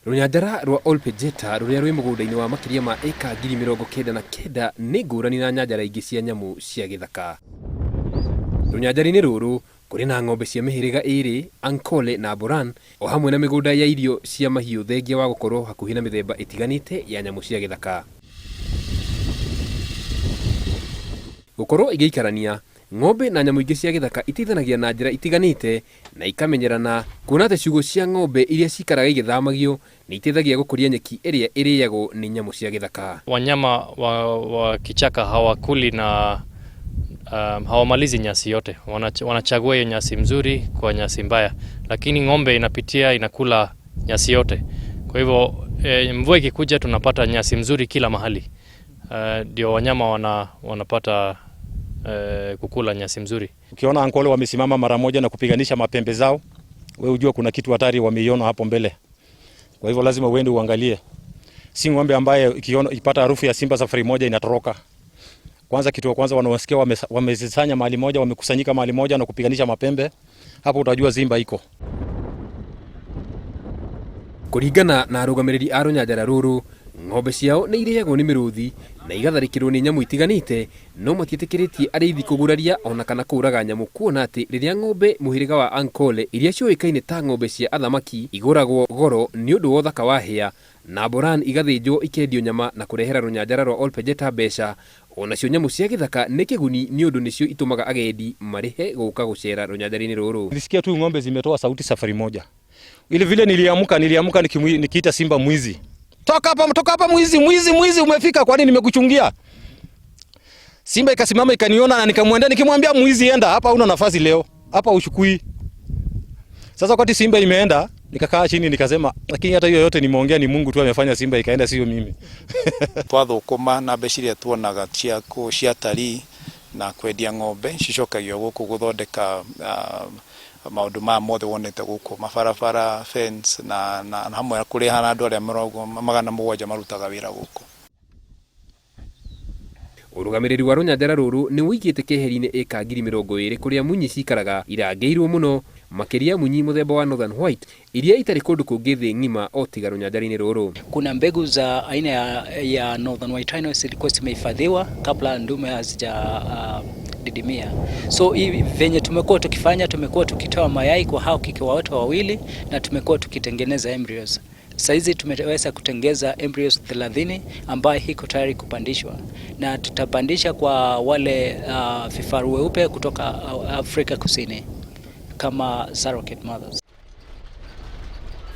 Rũnyanjara rwa Ol Pejeta rũrĩa rwĩ mũgũnda-inĩ wa makĩria ma ĩka 90,000 nĩ ngũrani na nyanjara ingĩ cia nyamũ cia gĩthaka. Rũnyanjara-inĩ rũrũ kũrĩ na ng'ombe cia mĩhĩrĩga ĩrĩ, Ankole na Boran, o hamwe na mĩgũnda ya irio cia mahiũ thengia wa gũkorwo hakuhĩ na mĩthemba ĩtiganĩte ya nyamũ cia gĩthaka. Gũkorwo igĩikarania, ng'ombe na nyamũ ingĩ cia gĩthaka iteithanagia na njĩra itiganĩte na ikamenyerana, kuona atĩ ciugũ cia ng'ombe iria cikaraga igĩthamagio nĩ iteithagia gũkũria nyeki ĩrĩa ĩrĩagwo nĩ nyamũ cia gĩthaka. Wanyama wa kichaka hawakuli na hawamalizi nyasi yote, wanachagua hiyo nyasi mzuri kwa nyasi mbaya, lakini ng'ombe inapitia inakula nyasi yote. Kwa hivyo mvua ikikuja tunapata nyasi mzuri kila mahali, ndio wanyama wanapata kukula nyasi mzuri. Ukiona Ankole wamesimama mara moja na kupiganisha mapembe zao, wewe ujue kuna kitu hatari wameiona hapo mbele. Kwa hivyo lazima uende uangalie. Si ng'ombe ambaye ikiona ipata harufu ya simba safari moja inatoroka. Kwanza kitu kwanza wanawasikia wamezisanya mahali moja, wamekusanyika mahali moja na kupiganisha mapembe. Hapo utajua simba iko. Kũringana na arũgamĩrĩri a rũnyanjara rũrũ, ng'ombe ciao nĩ irĩagwo nĩ mĩrũthi na igatharĩkĩrwo nĩ nyamũ itiganĩte, no matiĩtĩkĩrĩtie arĩithi kũguraria ona kana kũũraga nyamũ, kuona atĩ rĩrĩa ng'ombe mũhĩrĩga wa Ankole iria ciũĩkaine ta ng'ombe cia athamaki igũragwo goro nĩ ũndũ wa ũthaka wa hĩa, na Boran igathĩnjwo ikendio nyama na kũrehera rũnyanjara rwa Ol Pejeta mbeca, onacio nyamũ cia gĩthaka nĩ kĩguni nĩ ũndũ nĩcio itũmaga agendi marĩhe gũka gũcera rũnyanjara-inĩ rũrũ. Nilisikia tu ng'ombe zimetoa sauti safari moja. Ile vile niliamka nikiita simba mwizi. Toka hapa, toka hapa mwizi, mwizi, mwizi umefika, kwani nimekuchungia? Simba ikasimama ikaniona na nikamwendea nikimwambia mwizi enda, hapa huna nafasi leo. Hapa ushukui. Sasa wakati simba imeenda, nikakaa chini nikasema, lakini hata hiyo yote nimeongea ni Mungu tu amefanya simba ikaenda, sio mimi. Twathũkũma na mbeca iria tuonaga cia tarii na kwendia ng'ombe cicokagio gũkũ gũthondeka maũndũ maya mothe wonete gũkũ, mabarabara, fence na hamwe na kũrĩha na andũ arĩa 700 marutaga wĩra gũkũ. Ũrũgamĩrĩri wa rũnyanjara rũrũ nĩ ũigĩte keheri-inĩ ĩka 20,000 kũrĩa munyi cikaraga irangĩirwo mũno, makĩria munyi mũthemba wa Northern White iria itarĩ kũndũ kũngĩ thĩ ng'ima o tiga rũnyanjara-inĩ rũrũ. Kuna mbegu za aina ya Northern White Rhino zilikuwa zimehifadhiwa kabla ndume hazija didimia. So venye tumekuwa tukifanya, tumekuwa tukitoa mayai kwa hao kike wote wawili na tumekuwa tukitengeneza embryos. Saizi tumeweza kutengeza embryos 30 ambayo iko tayari kupandishwa, na tutapandisha kwa wale vifaru weupe kutoka Afrika Kusini kama surrogate mothers.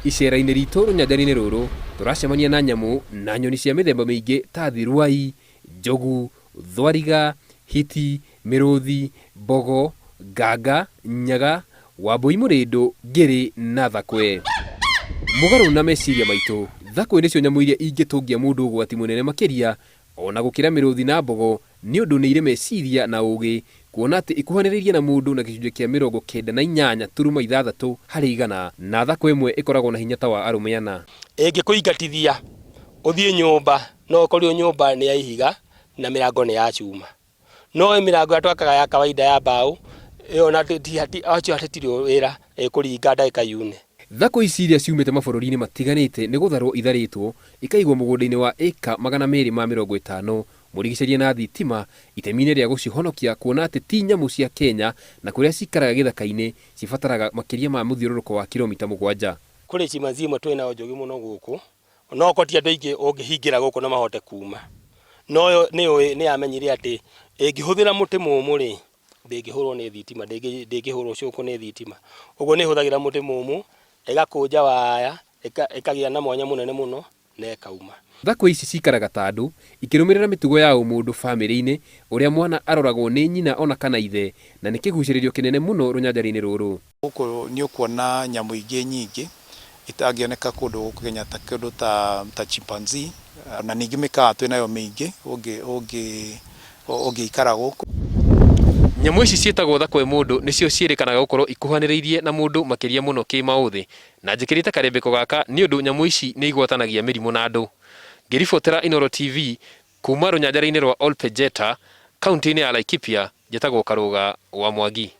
Icera-inĩ ritũ rũnyanjara-inĩ rũrũ tũracemania na nyamũ na nyoni cia mĩthemba mĩingĩ ta thirwai, njogu, thwariga, hiti, mĩrũthi, mbogo, nganga, nyaga, wambũi mũrĩndũ, ngĩrĩ na thakwe. Mũgarũ na meciria maitũ, thakwe nĩcio nyamũ iria ingĩtũngia mũndũ ũgwati mũnene makĩria ona gũkĩra mĩrũthi na mbogo, nĩ ũndũ nĩ irĩ meciria na ũgĩ, kuona atĩ ikuhanĩrĩirie na mũndũ na gĩcunjĩ kĩa 98.6 harĩ igana, na thakwe ĩmwe ĩkoragwo na hinya ta wa arũme ana. Ĩngĩkũingatithia ũthiĩ nyũmba, no ũkorirwo nyũmba nĩ ya ihiga na mĩrango nĩ ya cuma, no mĩrango ĩrĩa twakaga ya kawaida ya mbaũ ĩyo na acio hatirĩ wĩra, ĩkũringa ndagĩka yune. Thakwe ici iria ciumĩte mabũrũri-inĩ matiganĩte nĩ gũtharwo itharĩtwo ikaigwo mũgũnda-inĩ wa ĩka 250 mũrigicĩrie na thitima itemi-inĩ rĩa gũcihonokia, kuona atĩ ti nyamũ cia Kenya na kũrĩa cikaraga gĩthaka-inĩ cibataraga makĩria ma mũthiũrũrũko wa kilomita 7. Kũrĩ chimpanzee imwe twĩ nayo njũgĩ mũno gũkũ, no ko ti andũ aingĩ ũngĩhingĩra gũkũ na mahote kuma, no yo nĩ yamenyire atĩ ĩngĩhũthĩra mũtĩ mũmũ rĩ, ndĩngĩhũrwo nĩ thitima, ndĩngĩhũrwo cũkũ nĩ thitima. Ũguo nĩ ĩhũthagĩra mũtĩ mũmũ, ĩgakũnja waya, ĩkagĩa na mwanya mũnene mũno na ĩkauma. Thakwe ici cikaraga ta andũ, ikĩrũmĩrĩra mĩtugo ya ũmũndũ bamĩrĩ-inĩ, ũrĩa mwana aroragwo nĩ nyina ona kana ithe, na nĩ kĩgucĩrĩrio kĩnene mũno rũnyanjara-inĩ rũrũ. Gũkũ nĩ ũkuona nyamũ ingĩ nyingĩ itangĩoneka kũndũ gũkũ Kenya, ta kĩndũ ta chimpanzee, na ningĩ mĩkawa twĩnayo mĩingĩ ũngĩikara gũkũ. Nyamũ ici ciĩtagwo thakwe mũndũ nĩcio ciĩrĩkanaga gũkorwo ikuhanĩrĩirie na mũndũ makĩria mũno kĩmaũthĩ, na njĩkĩrĩte karembeko gaka nĩ ũndũ nyamũ ici nĩ igwatanagia mĩrimũ na andũ. Ngĩribotera Inooro TV kuma rũnyanjara-inĩ rwa Ol Pejeta, kaunti-inĩ ya Laikipia, njĩtagwo Karũga wa Mwangi.